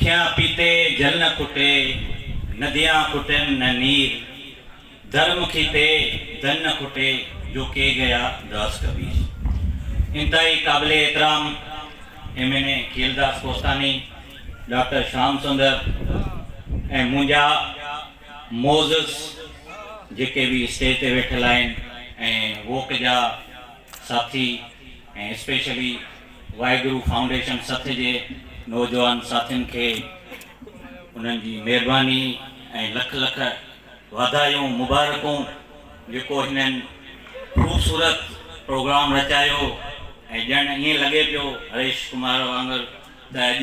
اکيان پيتي جل نه کٽي، نديان کٽن نه نير، ڌرم کيتي ڌن نه کٽي، جو ڪي گيا داس ڪبير. انتهائي قابل احترام M N A Kheldas Kosani, doctor Sham Sundar ۽ منهنجا معزز جيڪي به اسٽيج تي ويٺل آهن ۽ ووڪ جا ساٿي ۽ اسپيشلي واهگرو فائونڊيشن سٿ جي نوجوان ساٿين کي انهن جي مهرباني ۽ لک لک واڌايون مبارڪون جيڪو هنن خوبصورت پروگرام رچايو ۽ ڄڻ ائين لڳي پيو هريش ڪمار وانگر ته اڄ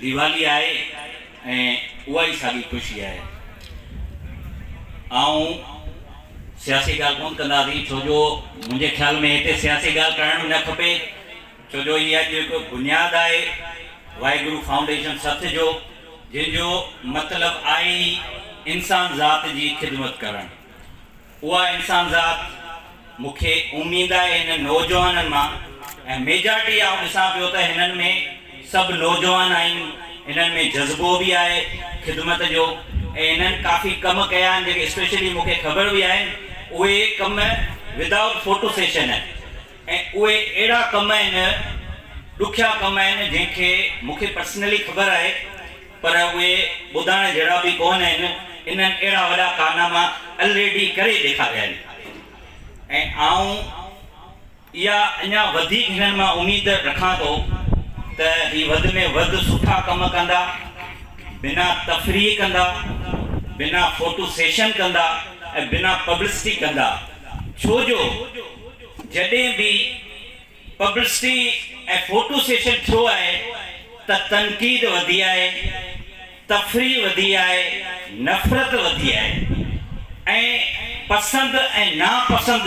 ديوالي آهي ۽ اها ئي ساڳي خوشي آهي. آئون سياسي ڳالهه ڪونه ڪنداسين ڇو جو منهنجي خيال ۾ هتي سياسي ڳالهه ڪرڻ به نه کپي ڇو جو هي اڄ هڪ بنياد آهي واهگرو فائونڊيشن سٿ جو جنهن جو مطلب آهي ئي انسان ذات جي خدمت ڪرڻ. اها انسان ذات مون کي اميد آهي هنن نوجوانن مان ۽ ميجارٽي آئون ڏسان پيو ته هنن ۾ سڀ نوجوان آهن انهن ۾ جذبو به آهي خدمت جو ۽ هنن ڪافي ڪم ڪيا آهن جيڪي اسپيشلي مون کي خبر به آهن اهي ڪم ودائوٽ فوٽو سيشن آهن ۽ اهي اهڙا ڪم آهن ڏکيا ڪم آهن جنهن کي مون کي پرسنلي خبر آهي پر اهي ٻڌائڻ جهڙا به ڪونه آهن، انهن اهڙا وڏا ڪارناما الريڊي ڪري ڏيکاريا آهن ۽ آئون اها اڃا وڌيڪ هنن مان اميد رکان ٿو ته هي وڌ ۾ وڌ سٺا ڪم ڪندا، بنا تفريح ڪندا، بنا فوٽو سيشن ڪندا ۽ بنا پبلسٽي ڪندا ڇو جو جڏهن به پبلسٽي ۽ فوٽو سيشن ٿيو آهي ته تنقيد وڌي آهي، تفريح وڌي آهي، نفرت وڌي آهي ۽ پسند ۽ ناپسند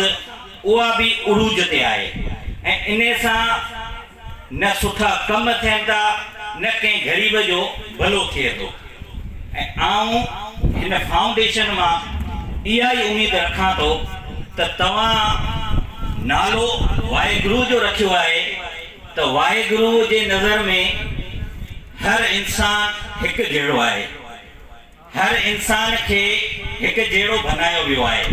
اها به عروج تي آهي ۽ انهي سان نه سٺا ڪم ٿين ٿا نه ڪنهن غريب جو ڀلو ٿئي ٿو. ۽ آئون هن فائونڊيشن مان اها ئي اميد رکان ٿو ته توهان نالو واهگرو جو رکيو آهي ته واهگرو جي نظر ۾ هر انسان هڪ جهڙو آهي، هر انسان کي هڪ جهڙو بنايو ويو آهي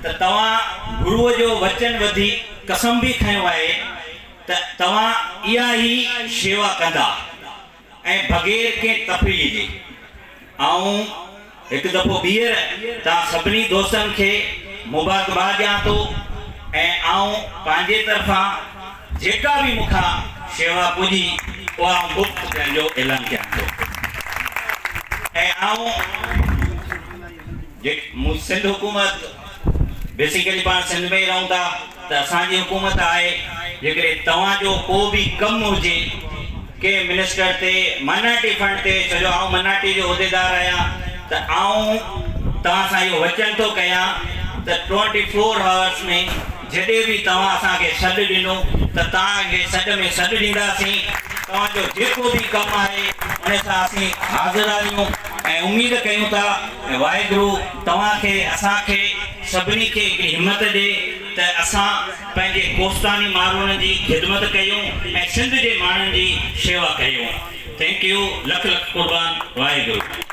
ته توهان گروء جو وچن ٻڌي قسم به کنيو آهي ته توهان اها ئي شيوا ڪندا. ۽ بغير ڪنهن تفريح جي. آئون هڪ دفعو ٻيهر توهان سڀني دوستن کي مبارڪباد ڏيان ٿو ۽ آئون پنهنجي طرفان جيڪا به مون کان شيوا پڄي اها آئون مفت ڏيڻ جو اعلان ڪيان ٿو ۽ آئون مون سنڌ حڪومت بيسيڪلي پاڻ سنڌ ۾ ئي رهون ٿا ته اسان جي حڪومت آهي جيڪڏهن توهان جو ڪو به ڪم هجي ڪنهن منسٽر تي مناٽي فنڊ تي ڇو جو آئون مناٽي جو عهديدار آهيان ته آئون توهان سان اهو وچن ٿو ڪيان ته ٽوئنٽي فور هاورس ۾ جڏهن به توهان اسان کي سڏ ڏنو ته توهان کي سڏ ۾ سڏ ڏينداسين توهان جو جيڪو به ڪم آهي ان سان اسين حاضر آهيون ۽ اميد ڪيون ٿا ۽ واهگرو توهان کي اسان کي سڀني کي هڪڙي همت ڏي ته اسان پنهنجي ڪوستاني ماروئڙن جي خدمت ڪيون ۽ سنڌ جي ماڻهن جي شيوا ڪيون thank you lakh lakh Qurban Waheguru.